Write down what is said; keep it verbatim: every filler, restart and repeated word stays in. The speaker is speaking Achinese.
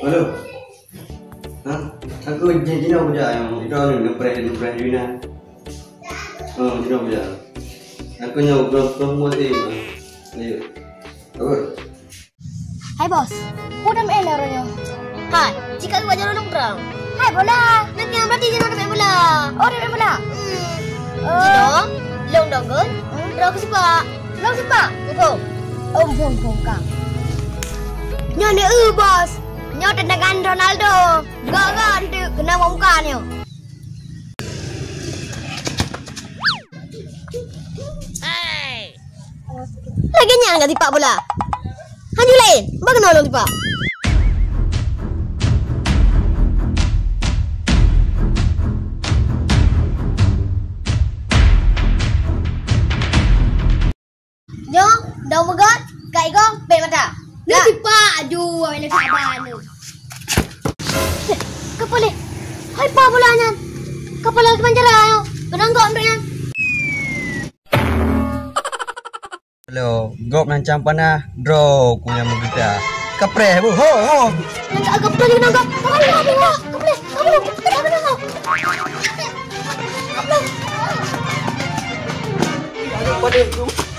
Halo. Ha? Aku jinoe bujang nyang itu anu, neupreh, neupreh Dina. Oh, jinoe bujang. Aku nyoe belum, belum mati. Ayo. Apa? Hai bos, peue tameu'en lé uroe nyoe? Hai, cikak bak jalan nongkrong. Hai bola, nyan berarti jinoe tameu'en bola. Oh, tameu'en bola. Hmm. Oh. Jinoe, lôn dong gon, hmm, droe keu sipak. Lôn sipak? Muphom. Oh, muphom, muphom ka. Nyoe neueu bos. Nyoe tendangan Ronaldo. Gak-gak teuk keuneuk muka nyoe. Lagèe nyan ka tipak bola. Hanjeuet laén, bah keunoe lôn tipak. Nyoe, daun meugot, ka igong, pèt mata. Lôn tipak, aduh, awai lôn saban lôn. Ka paléh. Hai, pa bola nyan. Ka paléh lagèe manjara nyoe. Keunong gok nyan. Lo, gop nan cang panah, droe ku nyang meugita. Kapreh bu, ho, ho. Nyan ka gop tadi nangkap. Kapreh, kapreh, kapreh, kapreh. Kapreh.